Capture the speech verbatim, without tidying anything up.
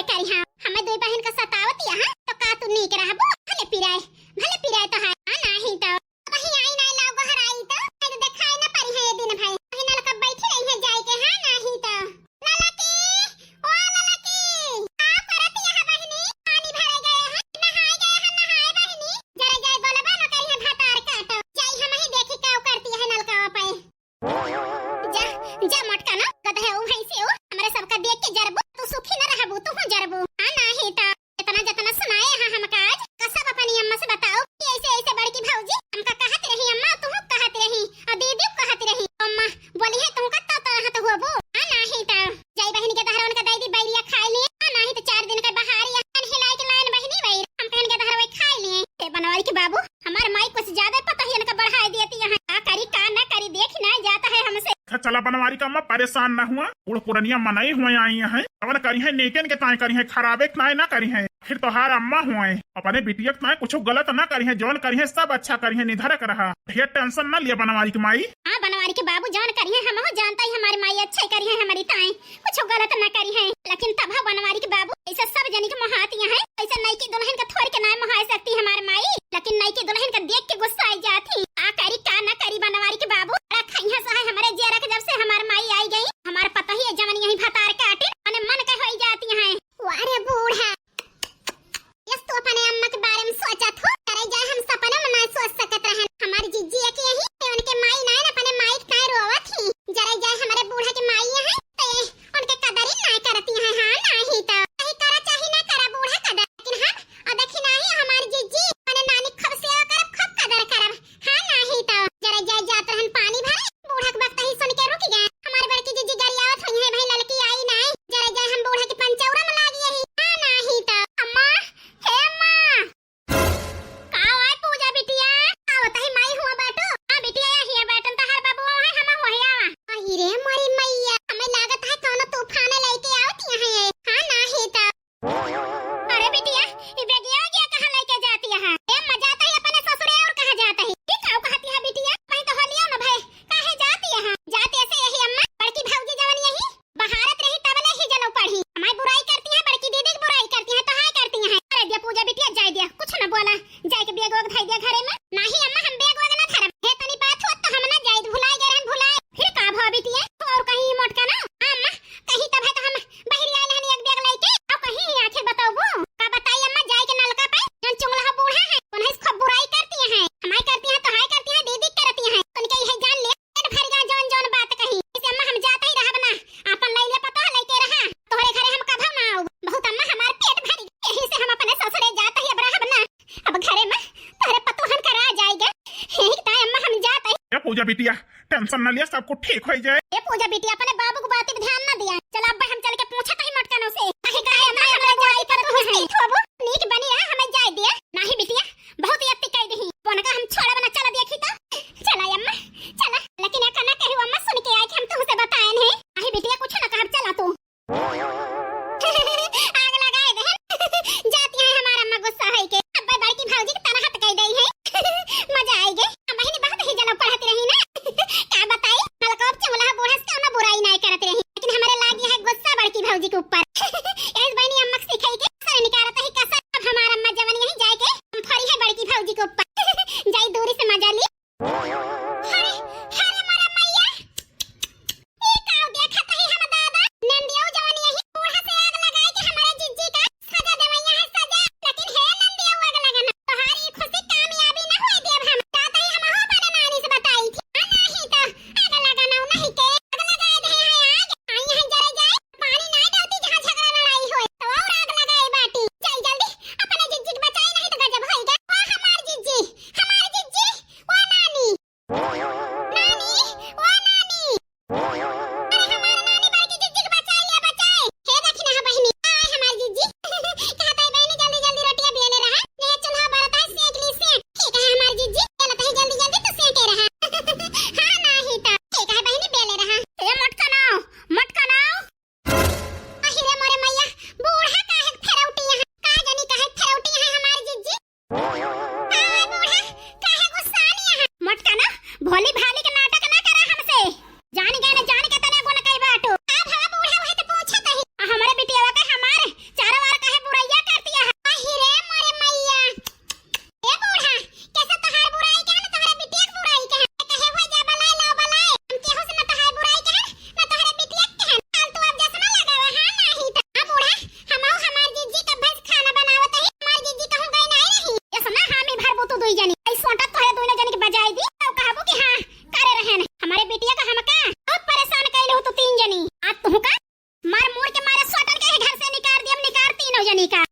करिहा, हमें दुई बहिन का सतावत यहाँ, तो का तू नीक रहबू? भले पिराए, भले पिराए तो है, हाँ, नाही तो। कहीं आई ना लाओ घर आई तो, नहीं तो देखाई ना पड़ी है ये दिन भाई। कहीं नलका बैठी रही है जाए के, हाँ, नाही तो। ललकी, ओ ललकी, का करत यहाँ बहिनी? पानी भरे गए हैं, नहाए गए हैं, नहाए बहिनी। जरा जाए बोलबा न करिहे भतार काटो। जाई हम ही देखी का करती है नलका पे। जा, जा मोटका ना, गदहे ऊ भैंसी ऊ, हमरे सबका देख के जरबू, तू सुखी न रहबू, तू हूँ जरबू। हाँ, नाही तो। इतना जतना सुनाए हैं हमका आज, का सब अपनी अम्मा से बताओ कि ऐसे, ऐसे बड़की भौजी हमका कहत रही, अम्मा तू कहत रही, और दीदी कहत रही, अम्मा बोली है तुमका तो तरह तो होबू। हाँ, नाही तो। जाई बहिनी के दहरवन का दई दी बैरिया खाए लिए, हाँ, नाही तो चार दिन के बाहर यहाँ हिलाई के लाइन बहिनी बैर, हम कहन के दहरवे खाए लिए। हे बनवारी के बाबू, हमार माई कुछ ज्यादा पता ही इनका बढ़ाए देती यहाँ। का करी, का ना करी, देख ना जाता है हमसे। अच्छा, चला बनवारी का अम्मा, परेशान ना हुआ, बूढ़ पुरनिया मनई हुए आई हैं, कवन करी है, नेकन के ताए करी है, खराबे के ताए ना करी है। फिर तोहार अम्मा हुए, अपने बिटिया के ताए कुछ गलत ना करी है, जौन करी है सब अच्छा करी है, निधरक रहा, ढेर tension ना लिया बनवारी के माई। हाँ बनवारी के बाबू, जौन करी है हम हो जानता ही, हमारी माई अच्छे करी है, हमारी ताए कुछ गलत ना करी है, लेकिन तब हो बनवारी के बाबू, ऐसे सब जनी के मोहात यहाँ है, ऐसे नई की दुल्हन का थोड़ के ना मोहा सकती हमार माई, लेकिन नई की दुल्हन का देख के गुस्सा आई जाती। आ करी का ना करी बनवारी के बाबू, बड़ा खैहा सा है हमारे जियरा के, जब से हमार माई आई गई, हमार पता ही है जवन यही भतार काटिन, मने मन के होई जाती हैं। वाह रे बूढ़ा, यस तू अपने अम्मा के बारे में सोचत हो, करे जाए हम सपने में ना सोच सकत रहन। हमारी जिज्जी एक यही, ते उनके माई ना है, अपने माई के काहे रोवत ही। जरे जाए हमारे बूढ़ा के माई है, ते उनके कदर ही ना करती हैं। हाँ, नाही तो। कहीं करा चाहे ना करा बूढ़ा कदर, लेकिन हम, और देखी नाही हमारी जिज्जी, अपने नानी खूब सेवा करब, खूब कदर करब। हाँ, नाही तो। जरे जाए जात रहन पानी भरे, बूढ़ा के बकतही सुन के रुक गए। हमारे बड़की जिज्जी गरियावत हुई है, भाई ललकी आई नाही। जरे जाए हम बूढ़ा के पंचौरा में लागी यही। हाँ, नाही तो। अम्मा, हे अम्मा। का आए पूजा बिटिया? आवत ही माई हुआ बाटू। हाँ बिटिया, यही है बैठन तहार बाबू है, हम हुआ आवा। अही रे मोरी मैया, हमें लागत है कौनो तूफान लेके आवत यहाँ है। हाँ, नाही तो। अरे बिटिया, ई बेगिया, बेगिया कहाँ लेके जाती है? ए, मजा तो ही अपने ससुरे और कहाँ जाता है? ये काऊ कहती है बिटिया? वहीं तो होलिया में भय, काहे जाती है? जाते से यही अम्मा, बड़की भौजी जवन यही बहारत रही तब ले ही जलो पढ़ी। हमारी बुराई करती है, बड़की दीदी की बुराई करती है, तो हाय करती है। अरे दिया पूजा बिटिया, जाए दिया, कुछ न बोला, जाए के bag वैग धई दिया घरे में। नाही अम्मा, हम bag वैग ना धरब। हे तनी बात होत तो हम ना जाइत, भुलाई गए रहन, भुलाई। फिर का भवा बिटिया? और कहीं मोटका ना? हाँ अम्मा, कहीं तब है तो हम बहिरी आइल हन एक bag लेके। और कहीं आखिर बताओ वो? का बताई अम्मा, जाए के नलका पे जौन चुंगला बूढ़ा है, उन्हें खूब बुराई करती है। हमारी करती है तो हाय करती है, दीदी करती है। उनके यह जान ले, पेट भर गया जौन जौन बात कही। इसे अम्मा हम जाते ही रहब ना, आपन लैले पता है लेके रहा। तोहरे घरे हम कभो ना आऊ। बहुत अम्मा हमार पेट भर गया, यही से हम अपने ससुरे जाते ही अब रहब ना। अब घरे में तोहरे पतोहन का राज आएगा। यही ताई अम्मा हम जात हई। ए पूजा बिटिया, tension न लिया, सब कुछ ठीक होई जाए। ए पूजा बिटिया, अपने बाबू के बात पे ध्यान न दिया। चल अब हम चल के पूछत हई मोटकनो से। काहे काहे अम्मा हमरा जाई पर तू हंसती होबू। नीक बनी रहा, हमें जाए दिया। नाही बिटिया, बहुत यत्ती कह दही। उनका हम छोड़ब ना, चल देखी तो। चला अम्मा, चला। लेकिन एक ना कहू अम्मा, सुन के आए कि हम तुमसे बताए नहीं। नाही बिटिया, कुछ ना कहब, चला तू। आग लगाए देहन। जाती है हमार अम्मा गुस्सा होई के। अब बड़की भौजी के तरह हट गई है। मजा आई गे। हम बहिनी बहुत ही जलो पढ़त रही ना। का बताई? नलकोप चुंगला बूढ़ा से कौनो बुराई नहीं करत रही। लेकिन हमारे लाग तनी का